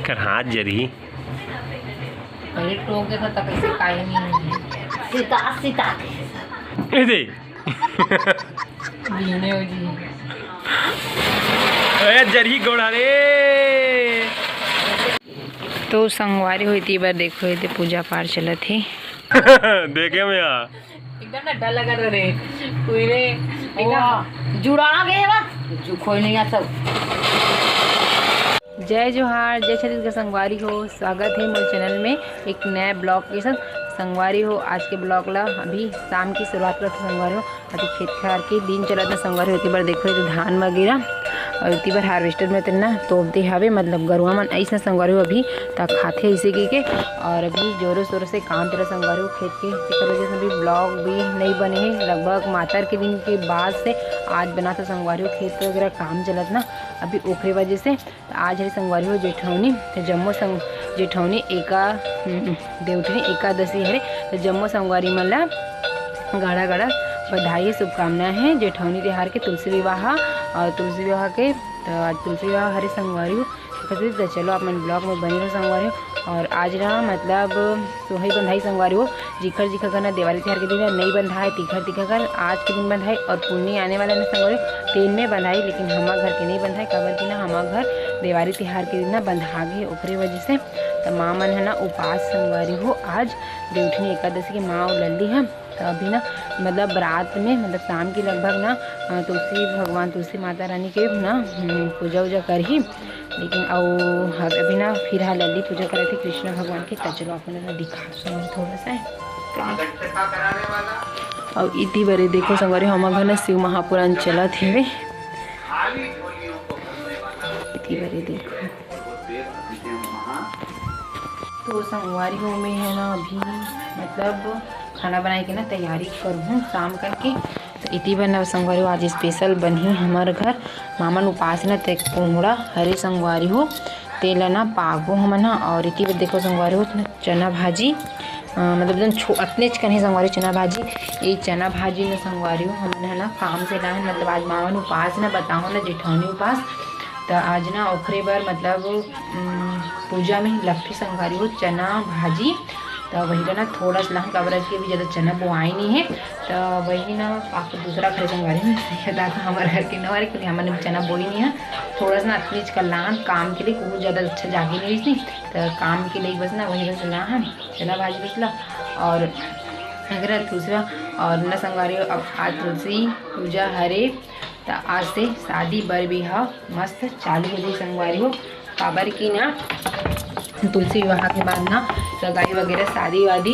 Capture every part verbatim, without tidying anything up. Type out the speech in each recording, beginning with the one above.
कर हाथ जरही। पहले टोक देता तब ऐसे काहे नहीं होई। सीता, सीता। ए दे। बीने हो जी। ए जरही गोड़ा रे। तो संगवारी हो, एती बर देखो, एती पूजा पाठ चलत हे। देखे में आ। एकदम ना डर लगा रहे। कोई रे, एकदम जुड़ा गए बा। जो कोई नहीं आ सब। जय जोहार, जय छत्तीसगढ़ संगवारी हो, स्वागत है मोर चैनल में एक नए ब्लॉग के साथ। संगवारी हो, आज के ब्लॉग ला अभी शाम की शुरुआत करत संगवारी हो। अभी खेत खार के दिन चलत ना संगवारी हो, एती बर देखो, एती धान वगैरह और एती बर हार्वेस्टर में तेन ना तोप दे हावे, मतलब गरुआ मन ऐसा संगवारी हो अभी तक खाथे ऐसे की के। और अभी जोरों शोरों से काम चलत संगवारी हो खेत के, तेकर वजह से अभी ब्लॉग भी नहीं बने है। लगभग मातर के दिन के बाद से आज बना था संगवारी हो, खेत वगैरह काम चलत ना अभी ओखरे वजह से। तो आज हरे संगवारी हो जेठौनी, तो जम्मो संग जेठौनी एका हम्म, देवठनी एकादशी हरे, तो जम्मो संगवारी मन ला गाड़ा गाड़ा बधाई, शुभकामना है। जेठौनी तिहार के तुलसी विवाह और तुलसी विवाह के, तो आज तुलसी विवाह हरे संगवारी हो। तो चलो आप मन ब्लॉग में बने रहो संगवारी हो। और आज ना मतलब सोहई बंधाई संगवारी हो, जिखर जिखर घर ना देवारी तिहार के दिन ना नहीं बंधाए, तिखर तिखर घर आज के दिन बंधाए और पुन्नी आने वाला ना संगवारी हो, तेन में बंधाए, लेकिन हमा घर के नहीं बंधाए, काबर कि ना हमा घर देवारी तिहार के दिन ना बंधा गे, ओकरे वजह से। त माँ मन ह ना उपास संगवारी हो, आज देवठनी एकादशी के माँ अउ लल्ली ह। त अभी ना मतलब रात में, मतलब शाम के लगभग ना, अ, तुलसी भगवान, तुलसी माता रानी के ना, हम्म, पूजा उजा करही। लेकिन अउ ह-, अभी ना फिर हा लल्ली पूजा करत हे कृष्ण भगवान के। त चलो आप मन ला दिखा सुनो थोड़ा सा। अउ इति बरे देखो संगवारी, हमर घर ना शिव महापुराण चलत हेवे। इति बरे देखो। तो संगवारी हो, मैं है ना अभी मतलब खाना बनाए के ना तैयारी करहूँ शाम करके। तो इति बर ना संगवारी हो, आज स्पेशल बनही हमर घर। मामन उपास ना ते कोहड़ा हरे संगवारी हो, तेला ना पागो हमन ह। और इति बर देखो संगवारी हो, चना भाजी, अ, मतलब एकदम छो-, अतनेच कन हे संगवारी चना भाजी। ये चना भाजी न संगवारी हो, हमन ह ना farm से लाहन, मतलब आज मामन उपास न बताहो न जेठौनी उपास, त आज ना ओखरे बर मतलब, उम, पूजा में लगथे संगवारी हो चना भाजी। त वही ला ना थोड़ा सा लाहन, काबर के अभी ज्यादा चना बोआई नहीं है, त वही ना आपको दूसरा घर संगवारी में सही दादा हमारे घर के नवारे के लिए हमन चना बोई नहीं है, थोड़ा सा ना अतनेच कन लाहन काम के लिए, कुछ ज्यादा अच्छा जागे नहीं रही थी, त काम के लिए बस ना वही बस लाहन। चना भाजी बस ला। और अगर तुलसी और न संगवारी हो, अब आज तुलसी पूजा हरे, त आज से शादी बर बिहा मस्त चालू हो जाई संगवारी हो। काबर की ना तुलसी विवाह के बाद ना सगाई वगैरह, शादी वादी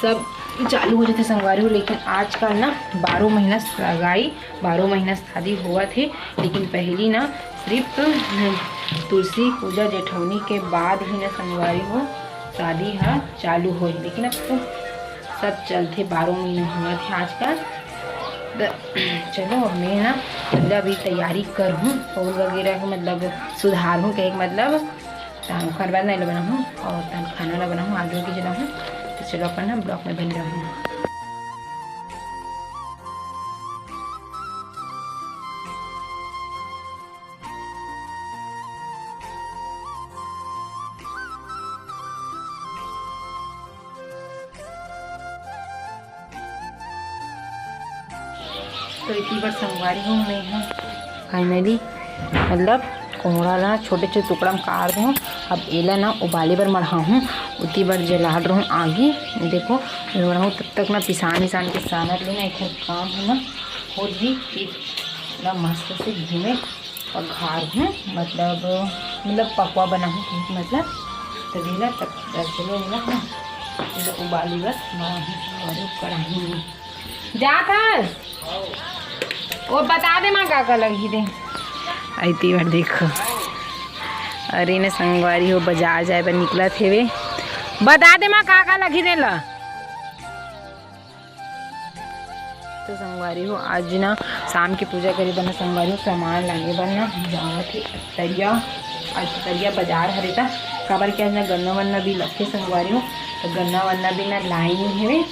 सब चालू हो जाथे संगवारी हो। लेकिन आजकल ना बारह महीना सगाई, बारह महीना शादी होवत हे, लेकिन पहली ना सिर्फ तुलसी पूजा जेठौनी के बाद ही ना संगवारी हो शादी ह चालू होही। लेकिन अब तो सब चलथे, बारह महीना होवत हे आजकल। त चलो, अब मैं ना मतलब अभी तैयारी करहूँ, फूल वगैरह को मतलब सुधारहूँ, कहे के मतलब तहन ओखर बाद ना एला बनाहूँ और तहन खाना ला बनाहूँ, आगे के जलाहूँ। तो चलो अपन ना ब्लॉग में बने रहूँ। तो इतनी बार संगवारी हूँ मैं ह finally, मतलब कोहड़ा ला छोटे छोटे टुकड़ा में काट दूँ। अब एला ना उबाले बर मढ़ाहूँ, उतनी बार जला रहूँ आगी। देखो, मढ़ाहूँ तब तक ना पिसान विसान के सानत ले ना एक काम है ना, हो जी। इतना मस्त से घी में पघार हूँ, मतलब, मतलब पकवा बना हूँ, ठीक, मतलब, तभी ना तब दस किलो ना, मतलब उबाली बस, और कढ़ाई में जात हस, वो बता दे माँ का का लगी दे। आईती बार देखो, अरे ने संगवारी हो, बाजार जाए बर निकलत हेवे, बता दे माँ का का लगी दे ला। तो संगवारी हो, आज ना शाम की पूजा करे बर ना संगवारी हो, सामान लाने बर ना जावत हे तरिया। आज तरिया बाजार हरे ता, काबर के आज ना गन्ना वन्ना भी लगथे संगवारी हो, तो गन्ना वन्ना भी ना लाई नहीं हेवे,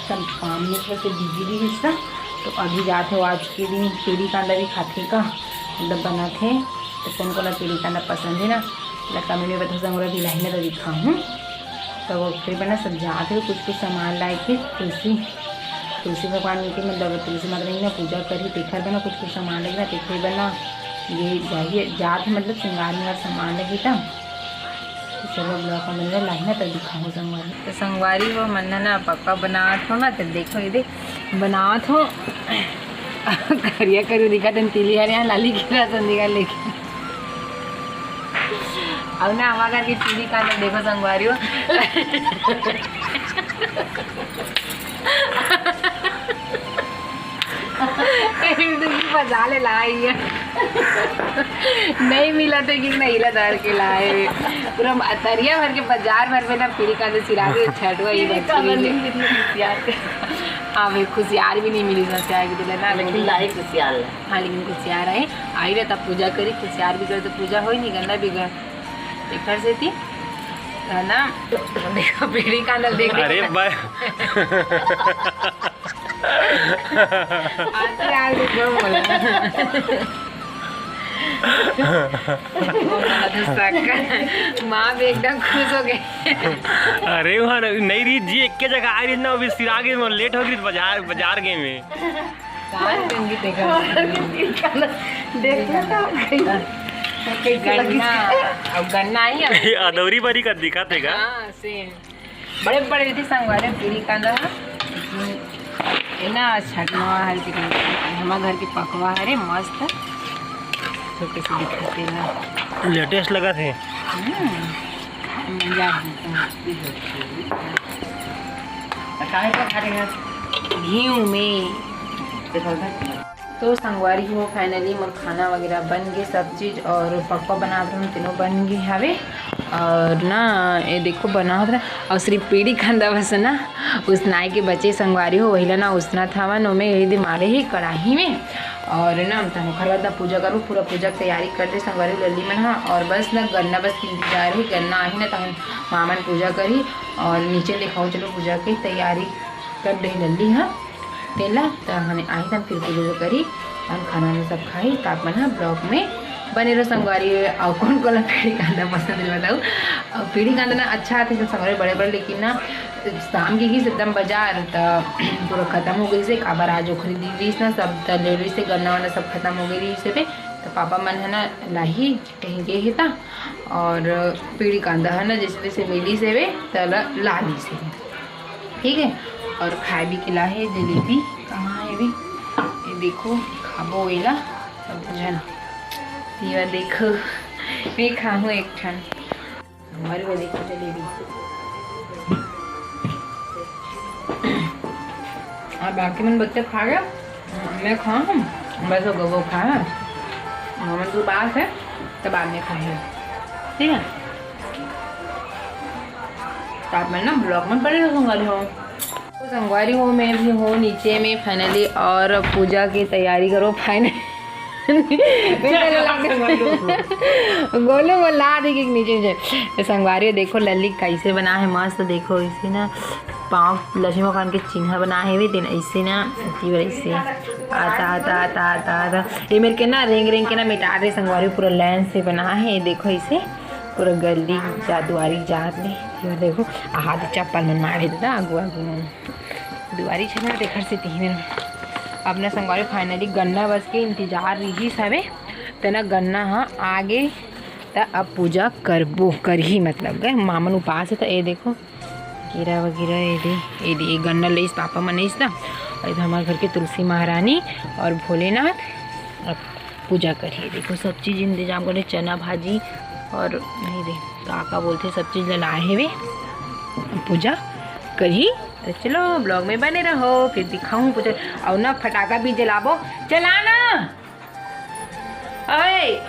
सब काम में थोड़ा से बिजी भी हिस्सा। तो अभी जात हो, आज के दिन केरी कांदा भी खाथे का, मतलब बनाथे, तो कौन कौन केरी कांदा पसंद है ना, लड़का मन में बता संगवारी, अभी लाही ना तो दिखाहूँ। तब फिर बना सब जात हे कुछ कुछ सामान लाए के, तुलसी, तुलसी भगवान के मतलब तुलसी माता रही ना पूजा करही, तेखर बना कुछ कुछ सामान लगे ना, तेखर बना ये जाही जात हे, मतलब श्रृंगार विंगार सामान लगे तब। तो चलो ब्लॉग में बने रहो, लाही ना तो दिखाहूँ संगवारी। तो संगवारी हो मन ना पक्का बनात हो ना, तो देखो ये देख बनात हो। करिया करिया दिखा तन तीली हरे यहाँ लाली गिरा तन दिखा लेके। अब ना हमारा घर की पीढ़ी का ना देखो संगवारी हो। बजा ले लाई है। नहीं मिला थे कि नहीं ला धर के लाए। पूरा तरिया भर के बाजार भर में ना पीढ़ी का सिरा के छठवा ही पीढ़ी का बची नहीं हुई। मिली कुसियार के। हाँ भाई, कुसियार भी नहीं मिली ना, क्या कि बोले ना, लेकिन लाई कुसियार ला। हाँ, लेकिन कुसियार आए, आई रहे तब पूजा करी, कुसियार भी करे तो पूजा होई नहीं, गन्ना भी गए। एक घर से थी, है ना? देखो, पीढ़ी का अंदर देख। अरे भाई। आते आ गए, जो बोला। माँ भी एकदम खुश हो गए। अरे वहाँ नहीं रही जी, एक के जगह आ रही ना, अभी सिरा गई, लेट हो गई बाजार, बाजार गए में। कहाँ से होंगी देखा? देखा था। कैसे लगी? गन्ना, अब गन्ना ही है। ये अदौरी बारी का दिखा थे का? हाँ, सेम। बड़े बड़े रहिथे संगवारी पीढ़ी कांदा ह। ये ना छठवा हर के हमार घर के पकवा हरे मस्त, छोटे से दिखते ना। लेटेस्ट लगा थे। हम्म, मजा आ गया। काहे पर खा रहे हैं? घी में। देखो उधर। तो संगवारी हो, finally मोर खाना वगैरह बन गे सब चीज, और पकवा बनात रहन, तीनों बन गे हवे। और ना ये देखो बनात रह, और सिर्फ पीढ़ी कांदा बस ना उसनाए के बचे संगवारी हो, वही ला ना उसना था वन, ओमे यही दे मारे ही कढ़ाई में। और ना हम तनो खरवा दा पूजा करो, पूरा पूजा के तैयारी कर दे संगवारी लल्ली मन हा। और बस ना गन्ना बस के इंतजार है, गन्ना आही ना तहन मामन पूजा करी। और नीचे दिखाओ चलो पूजा के तैयारी कर दे लल्ली हा। तेला त हने आही तन फिर पूजा करी, हम खाना वाना सब खाई, त आप मन ह ब्लॉग में बने रहो संगवारी। और कौन कौन ला पीढ़ी कांदा पसंद है बताओ। और पीढ़ी कांदा ना अच्छा आथे सब संगवारी बड़े बड़े, लेकिन ना शाम के गिस एकदम बाजार त पूरा खत्म हो गई से, काबर आज ओखरी दी रहीस ना सब त ले रहीस से, गन्ना वन्ना सब खत्म हो गई रहीस से, त पापा मन है ना लाही कहीं गे हे त, और पीढ़ी कांदा है ना जैसे तैसे मिली से वे त ला, ला ली से। ठीक है, और खाए भी के ला हे जलेबी। कहाँ है भी? ये देखो, खाबो एला सब जन। ये देखो, मैं खाहूँ एक ठन। हमारे को देखो जलेबी। और बाकी मन बच्चे खा गए, मैं खाऊँ, बस वो गो खा है। हमन तो उपास है, तो बाद में खाए, ठीक है। तो आप मन ना ब्लॉग में बने रहो संगवारी हो। तो संगवारी हो, मैं भी हूँ नीचे में finally, और पूजा की तैयारी करो finally। गोलू बोला दी कि नीचे नीचे। तो संगवारी हो, देखो लल्ली कैसे बना है मस्त, देखो इसे ना पाँव लक्ष्मी भगवान के चिन्ह बना है वे दिन ऐसे ना, ऐसे आता आता आता आता आता ये मेरे के ना रेंग रेंग के ना मिटा दे संगवारी, पूरा लाइन से बना है। देखो इसे पूरा गली जा दुआरी जात ले। ये देखो, हाथ चप्पल मन मारे दादा आगू आगू मन दुआरी छे ना, तेखर से तिही मेर। अब ना संगवारी finally गन्ना बस के इंतजार रही हवे, त ना गन्ना ह आगे, त अब पूजा करबो करही, मतलब गे मामन उपास है। त ये देखो कीरा वगैरह, ये दे, ये दे, ये गन्ना लेस पापा मन लेस ना, और इधर हमारे घर के तुलसी महारानी और भोलेनाथ। अब पूजा करही। देखो सब चीज इंतजाम करे, चना भाजी और नहीं दे का का बोलते, सब चीज ला लाए हेवे। पूजा करही। तो चलो ब्लॉग में बने रहो, फिर दिखाऊँ पूजा। और ना फटाका भी जलाबो, चलाना। ओए।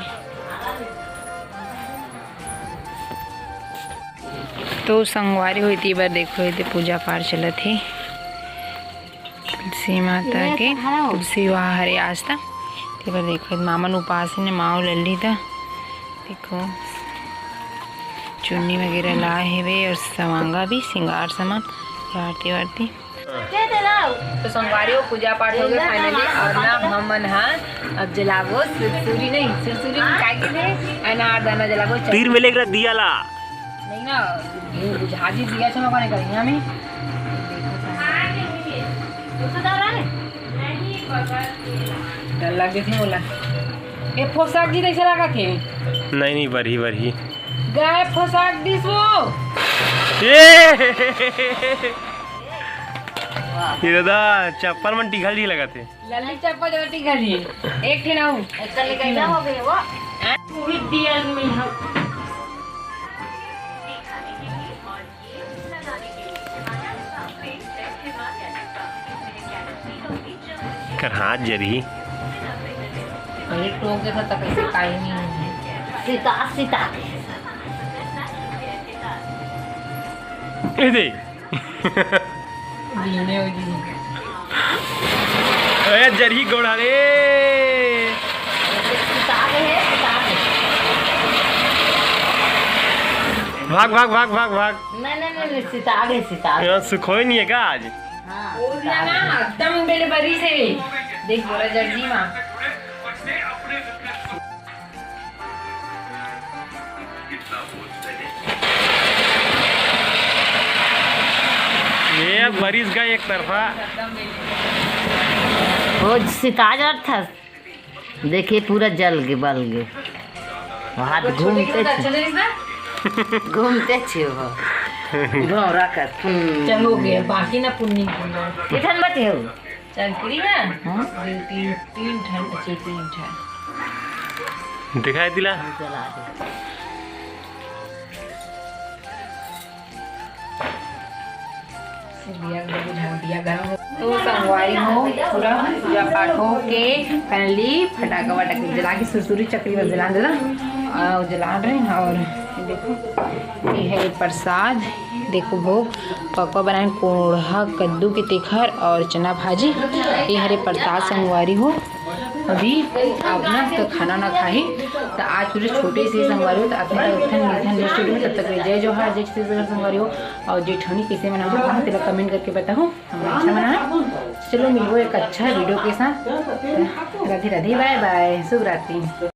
तो संगवारी होती बार देखो, ये पूजा पाठ चलत हे। तुलसी माता ये के कहाँ हो? तुलसी विवाह हरे आज तक। ते बर देखो, मामन उपास ने माव लल्ली त। देखो, चुन्नी वगैरह लाए हेवे और सवांगा भी, श्रृंगार सामान, आरती वारती। तो संगवारी हो, पूजा पाठ हो गया finally, और ना हमन हा अब जलाबो सुरसुरी नहीं, सुरसुरी में का के थे, अनार दाना जलाबो। तीर में लेकर दिया ला। नहीं ना, ये बुझा दी दिया छो मने करिया में। डर लगे थे बोला। ये पोशाक जी कैसे लगा थे? नहीं, नहीं, बरही, बरही। गाय पोशाक दिस वो। ए! ये दादा, चप्पल मन टिघल जी लगा थे। लल्ली चप्पल जरूर टिघल जी। एक ठे ना हो। एक ठे ना हो गए वो। पूरी दिया में हम। कर हाथ जरी। अरे टोक देता तो कैसे काई नहीं है। सीता, सीता। ए दे। बीने हो जी। अरे जरी गोड़ा रे। सीता आगे है, सीता आगे। भाग, भाग, भाग, भाग, भाग। नहीं, नहीं, नहीं, नहीं, सीता आगे, सीता आगे। यहाँ सुखोई नहीं है का आज? हाँ, वो सीता ना, आगे। एकदम बेले बरी से। देख बोला जर्जी माँ। ये अब बरिस का एक तरफा। वो सिताज था, देखिए पूरा जल के बल के। हाथ घूमते थे, घूमते थे वो। भौरा कर, हम्म। चल हो गया, बाकी ना पुन्नी। कितन बचे हो? चल, पूरी ना? हाँ? दो, तीन, तीन ठन, अच्छे, तीन ठन। दिखाई दिला। चला दे। दिया, दिया गरम हो। तो संगवारी हो, पूरा पूजा पाठ हो के finally फटाका वटाका जला के सुरसुरी चकरी बस जला देना। और जला रहे हैं और देखो, ये है प्रसाद। देखो भोग, पकवा बनाए कोढ़ा कद्दू के तेखर और चना भाजी। ये हरे प्रसाद संगवारी हो। अभी आप ना तो खाना ना खाही, तो आज पूरे छोटे से संगवारी हो, तो अपने तक उठन मिलथन next video में। तब तक के लिए जय जोहार, जय छत्तीसगढ़ संगवारी हो। और जेठौनी कैसे मनाओ तेला comment करके बताओ, हम अच्छा मना। चलो मिलबो एक अच्छा video के साथ। राधे राधे, bye bye, शुभ रात्रि।